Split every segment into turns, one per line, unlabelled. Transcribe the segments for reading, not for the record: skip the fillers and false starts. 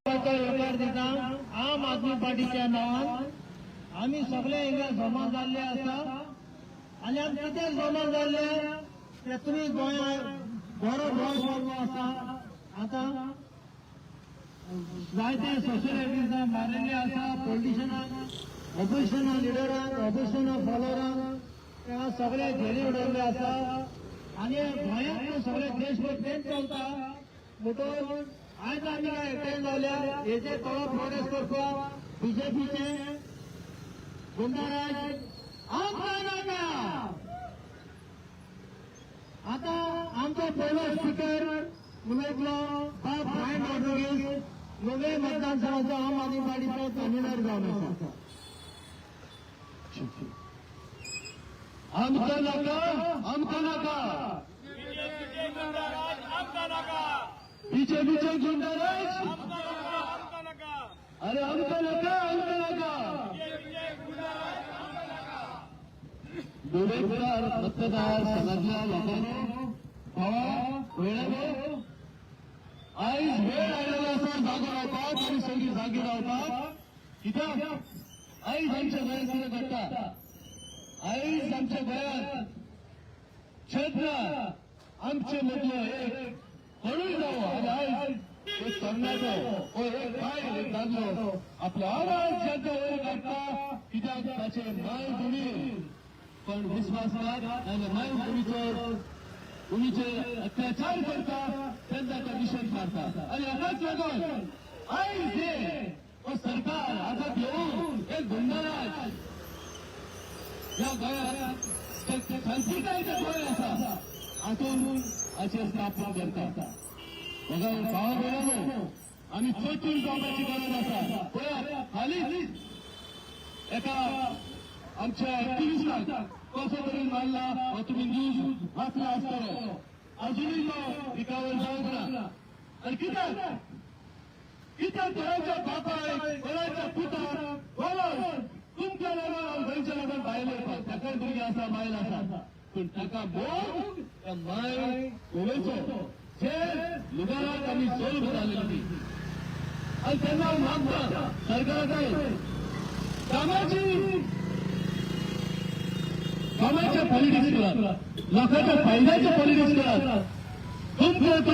येवकार दिता आम आदमी पार्टीच्या नांवान. आमी सगळे हिंगा जमा जाल्ले आसा आनी आमी कित्याक जमा जाल्ले ते तुमी गोंयांत बरो गोंय पर्व आसा. आतां जायते सोशल एक्टिविस्टांक मारिल्ले आसा, पॉलिटिशनाक, ऑपोजिशना लिडरांक, ऑपोजिशना फॉलोवरांक, तेंका सगळे जेली उडयल्ले आसा आनी गोंयांत सगळे देशभर तेंच चलता. म्हणटून आयज आमी काय एकठांय जाल्या हेजे थोडो प्रोटेस्ट करपाक. बीजेपीचे गुंडाराज आमकां नाका. आता आमचो पयलो स्पिकर उलयतलो बाब ब्रायन रॉड्रिगीज, नुवें मतदारसंघाचो आम आदमी पार्टीचो कन्व्हिनर जावन आसा.
आमकां नाका, आमकां नाका.
गुंडाराज आमकां नाका.
बीजेपीचे गुंडाराज.
आमकां नाका, आमकां नाका.
अरे, आमकां नाका, आमकां नाका.
गुंडाराज आमकां नाका.
नुवेंकार मतदार संघातल्या लोकांनो, भावा भयणांनो, आयज वेळ आयलेलो आसा जागो रावपाक आनी सगळीं जागी रावपाक. कित्याक आयज आमच्या गोंयांत कितें घडटा? आयज आमच्या गोंयांत जेन्ना आमचे मदलो एक कोणूय जावं, आनी आयज एक तरणाटो ओ एक बायल, एक दादलो आपलो आवाज जेन्ना वयर काडटा, कित्याक ताचे माय भुमी कोण विस्वास नात नाजाल्यार माय भुमीचो भुमीचेर अत्याचार करता तेन्ना तो निशेध मारता. आनी हाकाच लागून आयज हे हो सरकार हातात घेवन एक गुंडाराज ह्या गोंयांत, शांतिकायेचें गोंय आसा हातून हाचेर स्थापना करता. बघा भावा भयणांनो, आमी चतूर जावपाची गरज आसा. पळयात, हालींच एका आमच्या एक्टिविस्टाक कसो तरेन मारला हो तुमी न्यूज वाचला आसतलो. अजुनूय तो रिकवर जावंक ना. आनी कित्याक कित्याक कोणाच्या बापाय, कोणाच्या पुताक कोणाक तुमच्या लागून हांव गोंयच्या लागून भायल येवपाक, ताकाय भुरगीं आसा, बायल आसा, पूण ताका मोग त्या माय गोवेचो जे लुगाराक आमी जल्म जालेली ती. आनी तेन्ना हांव मागता सरकारा कडेन, कामाचे पॉलिटिक्स करात, लोकांच्या फायद्याचे पॉलिटिक्स करात. तुमकां तर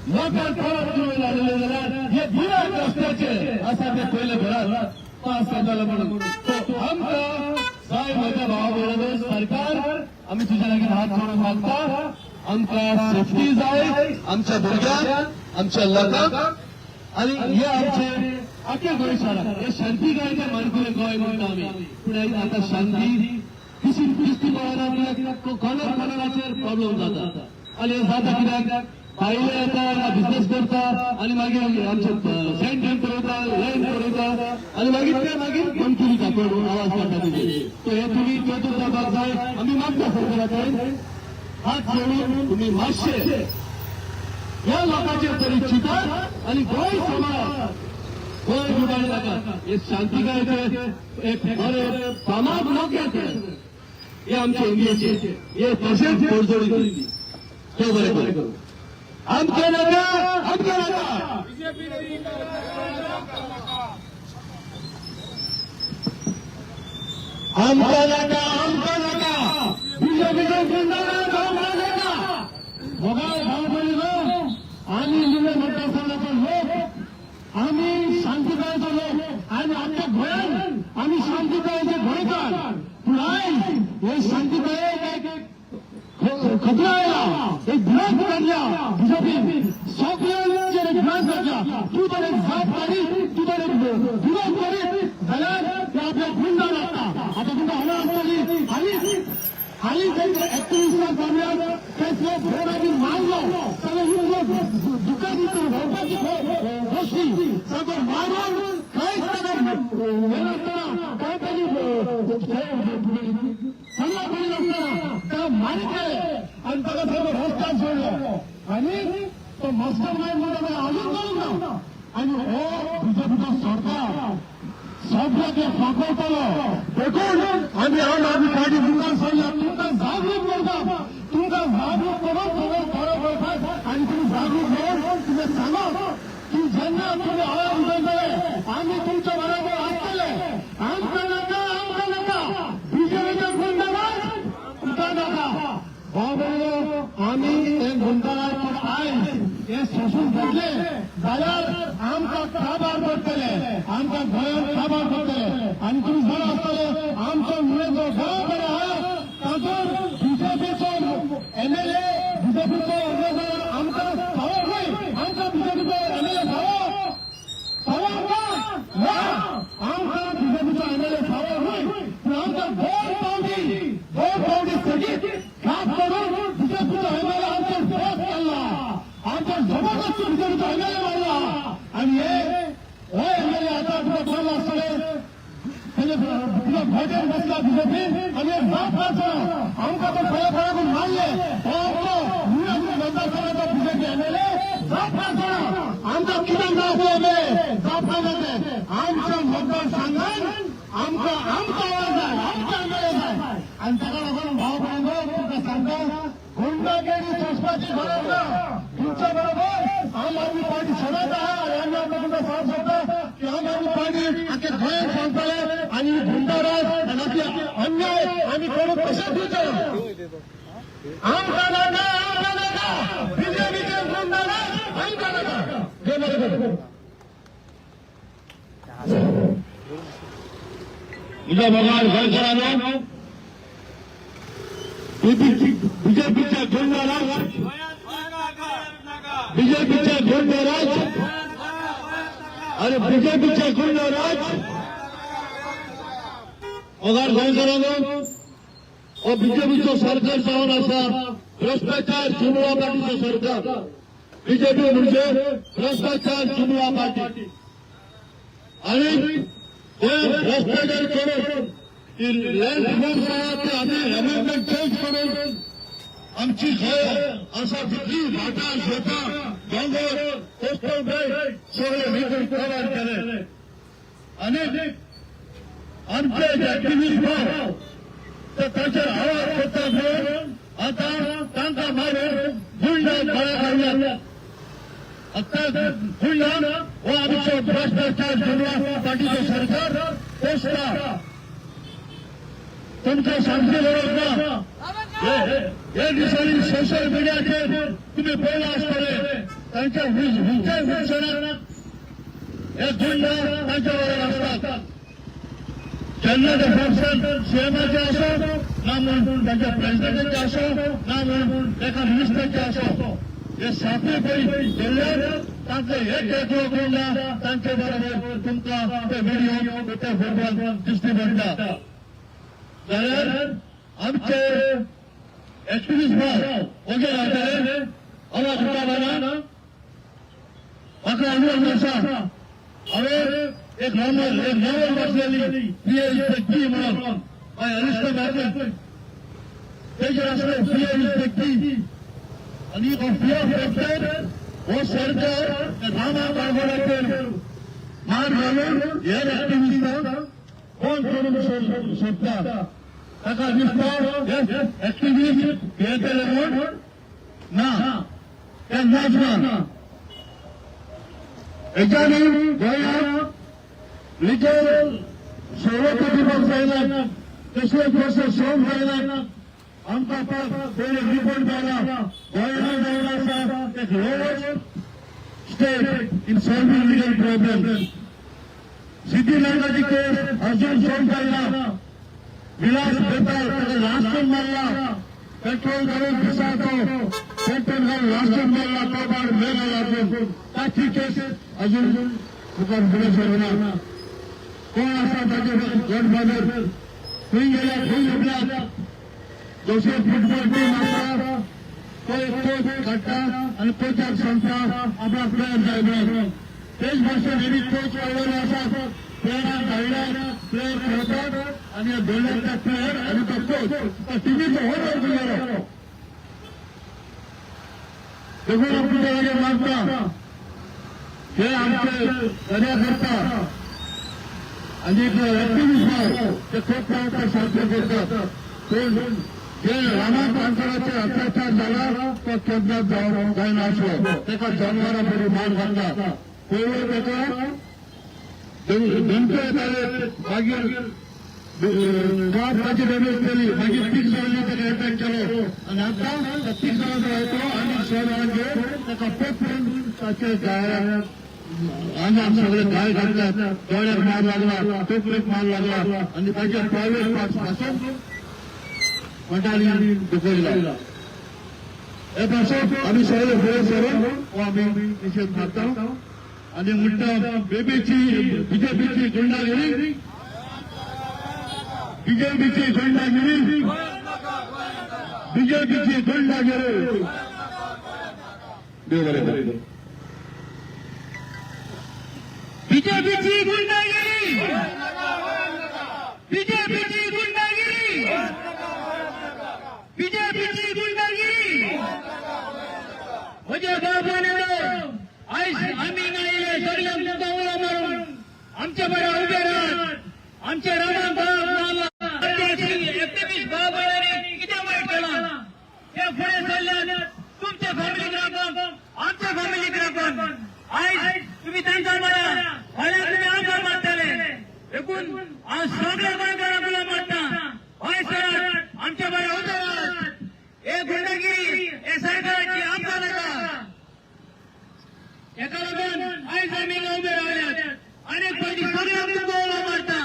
लोकांक परत करून आडले जाल्यार हे बुराक रस्त्याचे आसा ते पयले भरात, पास जातलो म्हणून. सो आमकां जाय, म्हज्या भावा भयणांनो, सरकार, आमी तुज्या लागीं हात जोडून मागता, आमकां सेफ्टी जाय, आमच्या भुरग्यांक, आमच्या लोकांक आनी हे आमचे आख्या गोंय शाराक. हे शांतिकायेचे माणकुलें गोंय म्हणटा आमी, पूण आतां शांती दिसती दिसती पडना. कित्याक कॉर्नर कॉर्नराचेर प्रॉब्लम जाता. आनी हें जाता कित्याक? भायले येता, बिझनेस करता आनी मागीर आमचे सँड पुरयता, लँड पुरयता आनी मागीर ते मागीर बंद करीता, कोण आवाज काडटा तेजेर. सो हे तुमी चतूर जावपाक जाय. आमी मागता सरकारा कडेन हात जोडून, तुमी मातशे ह्या लोकांचेर तरी चिंतात आनी गोंय सांबाळात. गोंय लुबाडूं नाकात. हे शांतिकायेचे एक बरे फामाद लोक येते हे आमचे इंडियेचे, हे तशेंच तडजोडी ते बरें करूं. आमकां नाका, आमकां नाका.
बीजेपी आमकां नाका.
आमकां नाका, आमकां नाका. बीजेपीचे गुंडाराज आमकां नाका.
मोगाळ भाव भयणीनो, आमी नुवें मतदारसंघाचो लोक, आमी शांतिकायेचो लोक आनी आमच्या गोंयान आमी शांतिकायेचे गोंयकार. पूण आयज हे शांतिकायेक एक खतरा आयला, एक भिरांत घातल्या बीजेपी. सगळ्यांचेर एक भिरांत घातल्या. तूं तर एक जात काडीत, तूं तर एक विरोध करीत जाल्यार ते आपल्या गुंडा लागता. आतां तुमकां खबर आसतली, हालींच हालींच एक एक्टिविस्टाक बाबल्याक तेचो भोव मारलो. सगळें इतलो दुकान व्हरपाची गोश्टी, सगळं मारून कांयच ताका हे नासतना, काय ताजी सल्ला पडी नासतना ताका मारीत गेले आनी ताका सगळो रस्त्यार सोडलो आनी तो मास्टर मायंड म्हणटा ताका अजून करूंक ना. आनी हो बीजेपीचो सरकार सगळ्याक फांकवतलो. देखून आमी आम आदमी पार्टी मुखार सरल्या. तुमकां जागृत करता, तुमकां जागृत करून सगळें बरो करपाक आनी तुमी जागृत करून तुमकां सांगप की जेन्ना तुमी आवाज उठयतले आमी तुमच्या बरोबर आसतले. आमकां नाका, आमकां नाका बीजेपीचे गुंडराज, आमकां नाका. भाव भयणीनो, आमी हे गुंडराज पूण आयज हे सोसून घेतले जाल्यार आमकां काबार पडटले, आमकां गोंयांत काबार पडटले. आनी तुमी जाणा आसतले, आमचो नुवें जो गांव बरो आहा तातूंत बीजेपीचो एमएलए, बीजेपीचो उमेदवार आमकां फावो खंय? आमकां बीजेपीचो एमएलए फावो? फावो आमकां ना. आमकां बीजेपीचो एमएलए फावो न्हय, पूण आमकां दोन फावटी, दोन फावटी सेगीत खास करून बीजेपीचो एमएलए आमचेर फोर्स केल्लो, आमचेर जबरदस्ती बीजेपीचो एमएलए मारला. आनी हे हो एमएलए आतां तुका कळ्ळा आसतलें, तेजे तुका घोटेर बसला बीजेपी आनी एक जाप काडचो. आमकां तो खऱ्या खऱ्याकून मारले, हो आमचो नुवें मतदारसंघाचो बीजेपी एमएलए जाप काडचो. आमकां कित्याक जाय आसलो एमएलए? जाप काडटा ते. आमच्या मतदारसंघान आमकां आमचो आवाज जाय, आमचो एमएलए जाय. आनी ताका लागून भाव भयणीनो, तुमकां सांगता, गुंडागिरी सोंसपाची गरज ना. तुमच्या बरोबर आम आदमी पार्टी सदांच आहा. आनी आमी आमकां तुमकां सांगूंक सोदता की आम आदमी पार्टी आख्खे गोंयांत सांगतले आनी गुंडाराज आनी अन्याय आमी करूंक कशेंच दिवचे ना. आमकां नाका, आमकां नाका बीजेपीचे गुंडाराज, आमकां नाका. जय बरें करूं.
म्हज्या मोगाळ गोंयकारांनो, बीजेपीच्या गुंडराज,
गोंयांत नाका, गोंयांत नाका.
बीजेपीच्या गुंडराज, अरे बीजेपीच्या गुंडराज. मोगाळ गोंयकारांनो, हो बीजेपीचो सरकार जावन आसा भ्रष्टाचार जुमला पार्टीचो सरकार. बीजेपी म्हणजे भ्रष्टाचार जुमला पार्टी. आणि ते भ्रष्टाचार करून ती लँड रिफॉर्म्स आहा ते आमी अमेंडमेंट चेंज करून आमची खंय आसा तितली भाटां शेतां दोंगर कोस्टल बेल्ट सगळे विकून कवर केले. आनी आमचे जे एक्टिविस्ट भाव ते ताचेर आवाज करता म्हणून आतां तांकां मारून गुंड गळ्या घालल्यात. आतां गुंडान हो आमचो भ्रष्टाचार जुमला पार्टीचो सरकार पोसता. तुमकां सांगची गरज ना. हे हे दिसांनी सोशल मिडियाचेर तुमी पळयलां आसतलें, तांच्या खंयच्याय फंक्शनाक हे गुंड तांच्या बरोबर आसतात. जेन्ना ते फंक्शन सीएमाचें आसूं ना म्हूण तांच्या प्रेसिडेंटाचें आसूं ना म्हूण एका मिनिस्टराचें आसूं, हे सातूय पळय गेल्ल्यान तांकां एक एकलो गुंडा तांचे बरोबर तुमकां ते व्हिडिओ ते फोटवान दिश्टी पडटा. जाल्यार आमचे एक्टिविस्ट भाव ओगे रावतले, आवाज उठा. म्हाका अनुभव आसा, हांवें एक नॉव्हल वाचलेली, फियर is the की म्हणून, बाय अलिस्टर मॅकक्लेन. तेजेर आसलें फियर is the की. आनी हो फियर फॅक्टर हो सरकार रामा काणकोणाचेर मार घालून हेर एक्टिविस्टांक कोण करूंक सोदता. ताका दिसता हे एक्टिविस्ट घेतले म्हूण ना, ते नाच ना. हेच्यानी गोंयांत लिगल सवलती दिवपाक जायना, कसले प्रोसेस सोडूंक जायना. आमकां पयले रिपोर्ट मेळ्ळा, गोंयांत जावन आसा एक lowest state in solving legal problem. Siddhi नायकाची केस अजून सोल्व जायना. विलास बेताल ताका लास्टून मारला, पेट्रोल घालून दिसाचो पेट्रोल घालून लास्टून मारला, तो बाळ मेला लागून, ताची केस अजून मुखार फुडें सरूना. कोण आसा ताचे गॉडफादर? खंय गेल्या, खंय लिपल्यात? जशे फुटबॉल टीम आसा, तो एक कोच काडटा आनी कोचाक सांगता आपणाक प्लेयर जाय म्हणून. तेच भाशेन हेणी कोच काडलेले आसात, प्लेयरांक धाडल्यात, प्लेयर खेळतात आनी धरल्यात. प्लेयर आनी तो कोच तो टिमीचो ओनर गेलो. देखून आमच्या लागीं मागता, हे आमचे कार्यकर्ता आनी ऍक्टिव्हिस्ट ते खूब प्रयत्न सारखे करतात, पूण जे रामा काणकोणाचेर अत्याचार जाला तो केन्नाच जायनासलो. ताका जनावरां बरी मार घातला.
पयलो ताका धमक्यो येताले, मागीर कार ताची डॅमेज केली, मागीर तीग जाणांनी ताका अटॅक केलो आनी आतां त्या तीग जाणांचो येतो आनी 6 जाणांक घेवन ताका पेपरून ताचे आंगाक सगळे घाय घातल्यात, दोळ्याक मार लागला, तकलेक मार लागला आनी ताचे प्रायव्हेट पार्ट्स पासून मंडळी दुखयला. हे पासून आमी सगळे फुडें सरून हो आमी निशेध मारता आनी म्हणटा बेबीची बीजेपीची गुंडागिरी, बीजेपीची गुंडागिरी, बीजेपीची गुंडागिरी. देव बरें करूं.
बीजेपीची गुंडागिरी, बीजेपीची गुंडागिरी, बीजेपीची गुंडागिरी. म्हज्या बाबान आयज आमी हांगा येयले सगळ्यांक तुमकां उलो मारून आमचे बरे उबे राहात. आमचे रामा बाब एक्टिविस्ट बाबांनी कितें वायट केलां हे फुडें सरल्यात. तुमचे फॅमिलीक राखून आमच्या फॅमिलीक राखून आयज तुम्ही तांकां मारा, फाल्यां तुमी आमकां मारतले. देखून हांव सगळ्या गोंयकारांक उलो मारता, हय सरात, आमचे बरे उबे राहात. हे गुंडगिरी हे सरकाराची आमकां नाका. हेका लागून आयज आमी हांगा उबे रावल्यात. अनेक फावटी सगळ्यांक तुमकां उलो मारता,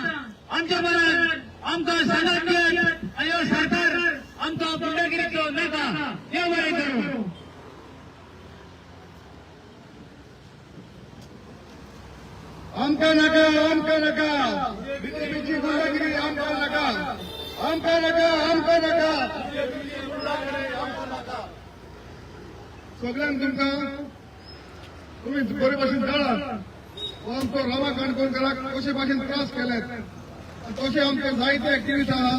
आमच्या बरात आमकां सांगात दियात आनी हो सरकार आमकां गुंडगिरीचो नाका. देव बरें करूं.
आमकां नाका, आमकां नाका बीजेपीची गुंडागिरी, आमकां नाका, आमकां नाका, आमकां नाका.
सगळ्यांक तुमकां तुम्ही बरे भाशेन जाणात हो आमचो रमा काणकोणकराक कशे भाशेन त्रास केल्यात आनी तशे आमचे जायते एक्टिविस्ट आहा,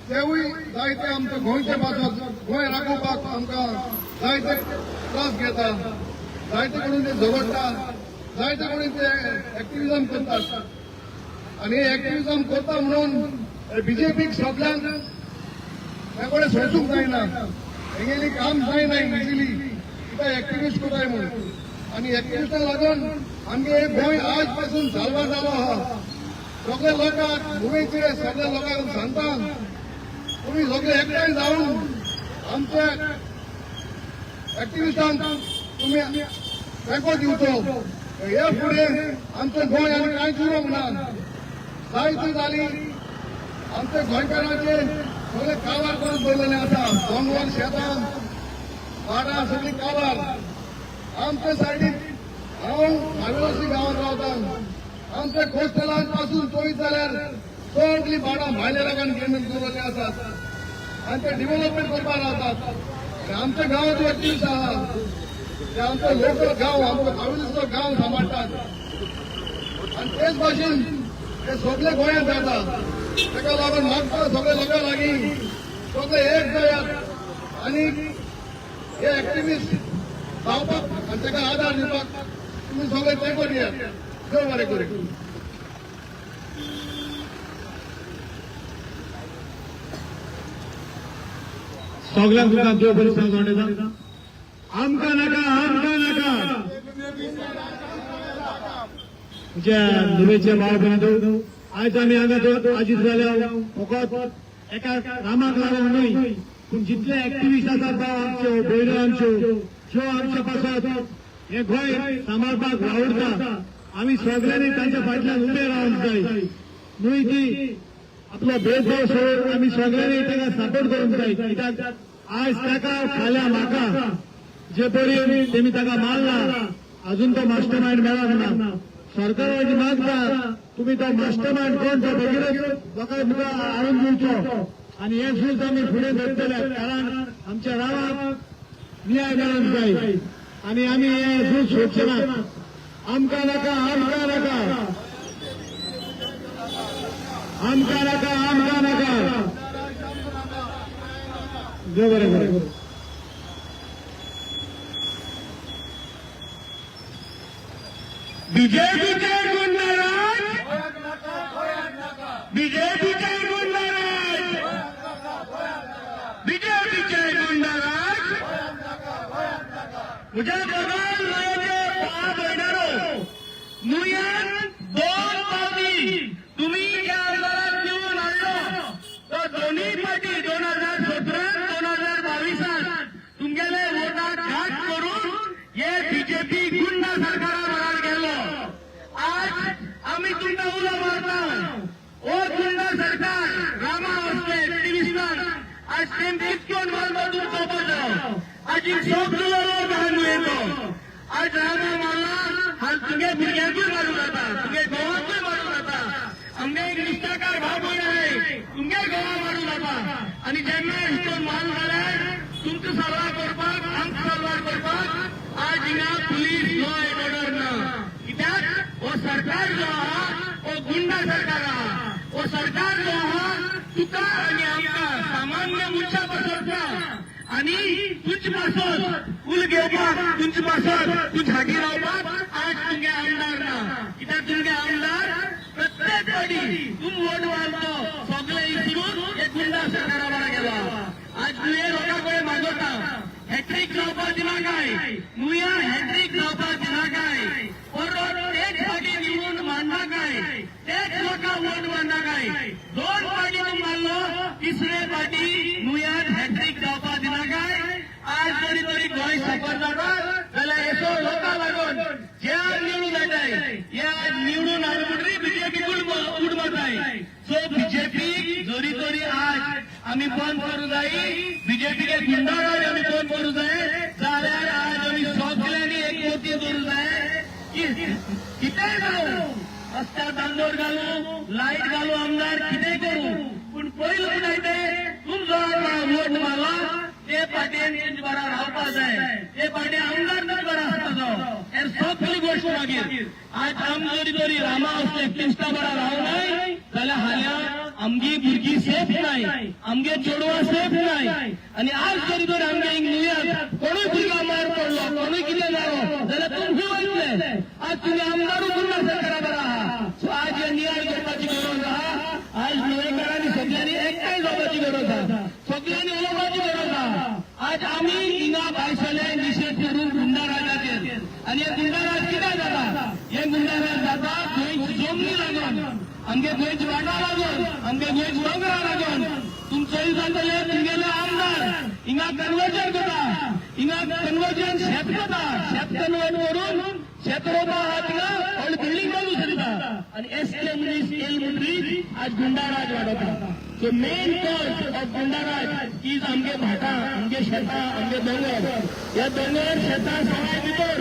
तेवूय जायते आमच्या गोंयचे पासत, गोंय राखोवपाक आमकां जायते त्रास घेता, जायते कडेन ते झगडटा, जायते कडेन ते एक्टिविजम करतात. आनी हे एक्टिविजम करता म्हणून बीजेपीक सगळ्यांक हे कडेन सोंसूंक जायना, हेगेली काम जायना इजिली कित्याक एक्टिविस्ट करताय म्हणून. आनी एक्टिविस्टाक लागून आमगे गोंय आज पासून साल्वार जालो आहा. सगळे लोकांक मुंबयचे सगळ्या लोकांक सांगता, तुमी सगळे एकठांय जावन आमच्या एक्टिविस्टांक तुमी तेंको दिवचो. हे फुडें आमचें गोंय आनी कांयच उरूंक ना. जायती जाली आमच्या गोंयकारांचे सगळे काबार करून दवरलेले आसा, दोंगर, शेतां, भाटां सगळीं काबार. आमच्या सायडीन हांव आदिवासी गांवांत रावता, आमच्या कोस्टलान पासून चोयत जाल्यार सगळीं भाटां भायल्या लोकांक घेवन दवरलेली आसात आनी ते डिव्हलपमेंट करपाक रावतात. आनी आमच्या गांवांत एक्टिविस्ट आहा ते आमचो लोकल गांव, आमचो काविलीचो गांव सांबाळटात आनी तेच भाशेन ते सगळे गोंयांत जाता. ताका लागून मागता सगळे लोकां लागीं सगळे एक जायात आनी हे एक्टिविस्ट जावपाक आनी ताका आदार दिवपाक तुमी सगळे तेंको दियात. देव बरें करूं.
सगळ्यांक तुमकां देव बरें सांगता, आमकां नाका, आमकां नाका. तुमच्या नुवेचे भाव भयणींनो, आयज आमी हांगा आजीत जाल्या फकत एका रामाक लागून न्हय, पूण जितले एक्टिविस्ट आसात भाव आमच्यो, भयण्यो आमच्यो, ज्यो आमच्या पासत हे गोंय सांबाळपाक वावुरता, आमी सगळ्यांनी तांच्या फाटल्यान उबे रावंक जाय. न्हय ती आपलो भेदभाव सोडून आमी सगळ्यांनी ताका सपोर्ट करूंक जाय. कित्याक आयज ताका फाल्यां म्हाका जे परी तेमी ताका मारला, अजून तो मास्टर मायंड मेळाक ना. सरकाराची मागता तुम्ही तो मास्टर मायंड कोण तो बेगीनच लोकांक मुखार हाडून दिवचो आनी हे झूज आमी फुडें धरतले, कारण आमच्या गांवाक न्याय मेळोंक जाय आनी आमी हे झूज सोडचे ना. आमकां नाका, आमकां नाका, आमकां नाका, आमकां नाका. देव बरें करूं. बीजेपीचे गुंडाराज, बीजेपीचे गुंडाराज, बीजेपीचे गुंडाराज. म्हज्या बगल वयाचे भाव भयणारो,
आज आमी तुमकां उलो मारता, ओ गुंडा सरकार, रामा वसले एक्टिविस्टान आज तेम कितकोन मारलो तुमचो चोवपाचो. आज ही सगळो लोक आहा नुयेचो. आज रामा मारला, आज तुगे भुरग्यांकूय मारूं जाता, तुगे घोवाकूय मारूं जाता. आमगे एक निश्ठाकार भाव भयण आहे, तुमगे घोवा मारूं जाता. आनी जेन्ना हितून माल जाल्यार तुमकां साल्वार करपाक, आमकां साल्वार करपाक आज हिंगा पुलीस लॉ एंड ऑर्डर ना. कित्याक हो सरकार जो आहा हो गुंडा सरकार आहा. हो सरकार जो आहा तुका आनी आमकां सामान्य मनशा पासत ना आनी तुमचे पासत उल घेवपाक, तुमचे पासत तुमच्या हाटी रावपाक आज तुमगे आमदार ना. कित्याक तुमगे आमदार प्रत्येक फावटी तुम वोट मारलो सगळे विसरून एक गुंडा सरकारा बरा गेला. आज तुवें लोकां कडेन मागता, हॅट्रीक जावपाक दिना काय? नुया हॅट्रीक जावपाक दिना काय? परत तेच फावटी निवडून मांडना काय? तेच लोकांक वोट मारना काय? दोन फावटी तूं मारलो, तिसरे फावटी नुयान हॅट्रीक जावपाक दिना काय? आज जरी तरी गोंय सफर जाता जाल्यार हेचो लोकां लागून जे आज निवडून येताय, हे आज निवडून हाड म्हणटरी बीजेपी उड मारताय. सो बीजेपी जरी तरी आज आमी बंद करूं जाय, बीजेपीके गुंडाराज आमी बंद करूं जाय जाल्यार आज आमी सगळ्यांनी एकमती करूं जाय की कितेंय जावं, रस्त्यार दांडोर घालू, लायट घालू, आमदार कितेंय करूं, पूण पयलीं म्हणटाय ते तुमचो वोट मारला ते पाटयेन तुमचे बरा रावपा जाय, ते पाटये आमदार तुमचे बरा आसपाचो. हे सगळी गोश्ट मागीर आज आम जरी तरी रामा असले एक्टिविस्टा बरा रावनाय जाल्यार हाल्यां आमगी भुरगीं सेफ नाय, आमगे चेडवां सेफ नाय. आनी आज जरी तर आमगे हिंग नुयात कोणूय भुरगो मार पडलो, कोणूय कितें जालो जाल्यार तुमी वयतले. आज तुमी आमदारूय गुंडा सरकारा बरा आहा. सो आज हे नियाळ करपाची गरज आहा. आज नुवेकारांनी सगळ्यांनी एकठांय जावपाची गरज आहा, सगळ्यांनी उलोवपाची गरज आहा. आज आमी हिंगा भायर सरले निशेध करून गुंडाराजाचेर. आनी हे गुंडाराज कित्याक जाता? हे गुंडाराज जाता गोंयची जमनी लागून, आमगे गोंयची वाटा लागून, आमगे गोंयची दोंगरा लागून. तुमचोय जातले तुमगेले आमदार हिंगा कन्वर्जन करता, हिंगा कन्वर्जन शेत करता, शेत कन्वर्ट करून शेत रोवपा आहा थिंगा व्हडली बिल्डिंग बांदू शकता. आनी एस के मनीस येयल म्हणटरी आज गुंडाराज वाडोवता. So main cause of goondaraj is आमगे भाटां, आमगे शेतां, आमगे दोंगर. ह्या दोंगर शेतां सगळ्या भितर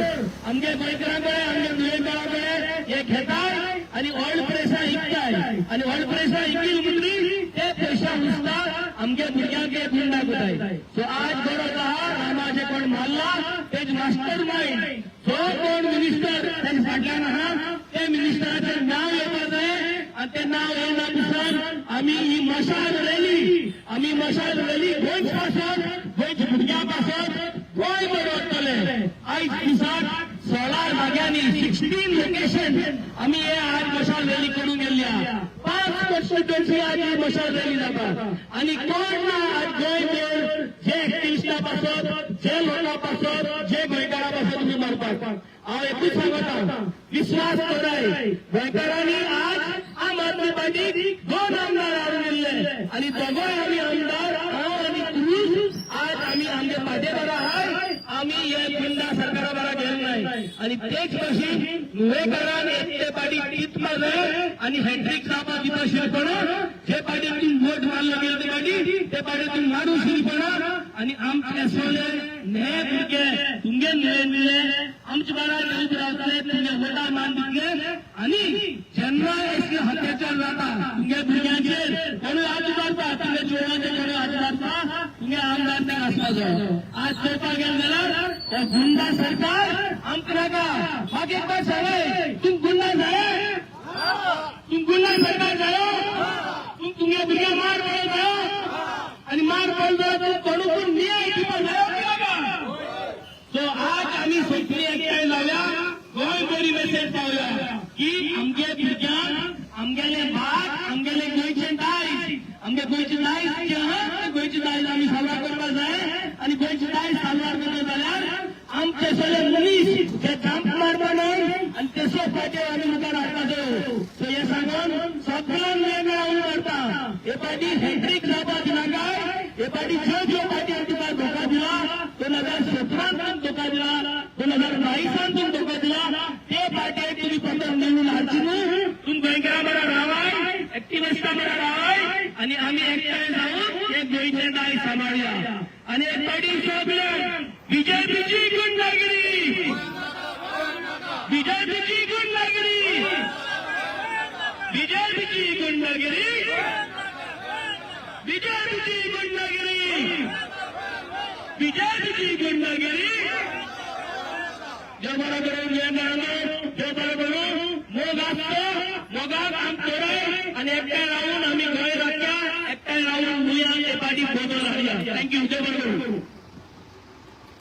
आमगे गोंयकारां कडेन, आमगे नुवेकारां कडेन हे घेताय आनी ऑयल प्रेसां इकताय. आनी ऑयल प्रेसां इकील म्हणटरी ते पयशा उरता आमगे भुरग्यांक हे गुंडा करताय. सो आज गरज आहा, रामाचे कोण मारला तेज मास्टर मायंड जो कोण मिनिस्टर तेजे फाटल्यान आहा ते मिनिस्टराचें नांव येवपा जाय. आनी तें नांव येयना दिसान आमी ही मशाल रॅली, आमी मशाल रॅली गोंयचे पासत, गोंयच्या भुरग्यां पासत गोंय बरोबर वतले. आयज दिसाक 16 जाग्यांनी, 16 लोकेशन आमी हे आज मशाल रॅली करून गेल्ल्या. पांच कॉन्स्टिट्युएन्सी आज ही मशाल रॅली जाता. आनी कोण ना आज गोंयभर जे एक्टिविस्टा पासत, जे लोकां पासत, जे गोंयकारां पासत तुमी मारपाक. हांव एकूच सांगता, विस्वास कराय, गोंयकारांनी आज आम आदमी पार्टीक दोन आमदार हाडून दिल्ले आनी दोगोय आमी आमदार, हांव आनी क्रूज, आज आमी आमगे पार्टे बरा आहाय. आमी हे गुंडा सरकारा बरा गेले नाय. आनी तेच भशेन नुवेकारान एक ते पार्टी चिंतपा जाय आनी हॅट्रीक जावपाक दिवपा शिरपणा. जे पार्टी तूं वोट मारलो गेले ते पार्टी, ते पार्टी तूं मारू शिरपणा. आनी आमचे सोले ने भुरगे तुमगे नुवे मिले आमचे बारा उबे रावतले, तुमगे वोटां मान दितले. आनी जेन्ना असले अत्याचार जाता तुमगे भुरग्यांचेर कोणूय हात मारता, तुमगे चेडवांचेर कोणूय हात मारता, तुमगे आमदार ते आसपाचो. आज चोवपाक गेले जाल्यार हो गुंडा सरकार आमकां नाका. मागीर एकदां सांगाय, तुम गुंडा जाय, तुम गुंडा सरकार जायो, तुम तुमगे भुरग्यांक मार पडत जायो. आनी मार पडलो जाल्यार तूं कोणूय न्याय दिवपाक जायो की नाका? सो आज आमी सगळीं एकठांय जावया, गोंय बरी मेसेज पावया की आमगे भुरग्यांक आमगेले भाग, आमगेले गोंयचें दायज, आमगे गोंयचें दायज जें आहा तें गोंयचें दायज आमी साल्वार करपाक जाय. आनी गोंयचें दायज साल्वार करता जाल्यार आमचे सगळे मनीस जे जंप मारपा न्हय आनी तेसो पार्टी आमी मुखार हाडपाचो. सो हें सांगून सगळ्यांक वेगळं मारता, हे पार्टी हॅट्रीक जावपाक दिनाका. हे पार्टी ज्यो ज्यो पार्टी तुका धोका दिला, 2017 तुमकां धोका दिला, 2022 तुमकां धोका दिला, ते पार्टीक तुमी परत निवडून हाडची. मारुया आनी हे पाटी सगळ्यांक बीजेपीची गुंडागिरी, बीजेपीची गुंडागिरी, बीजेपीची गुंडागिरी, बीजेपीची गुंडागिरी, बीजेपीची गुंडागिरी. जे बरो करून जे मेळलो, जे बरो करून मोग आसतो, मोगाक आम चोराय आनी एकठांय रावून आमी गोंय राखया, एकठांय रावून मुया ते पाटी बदल हाडया. Thank you. जय बरो करून.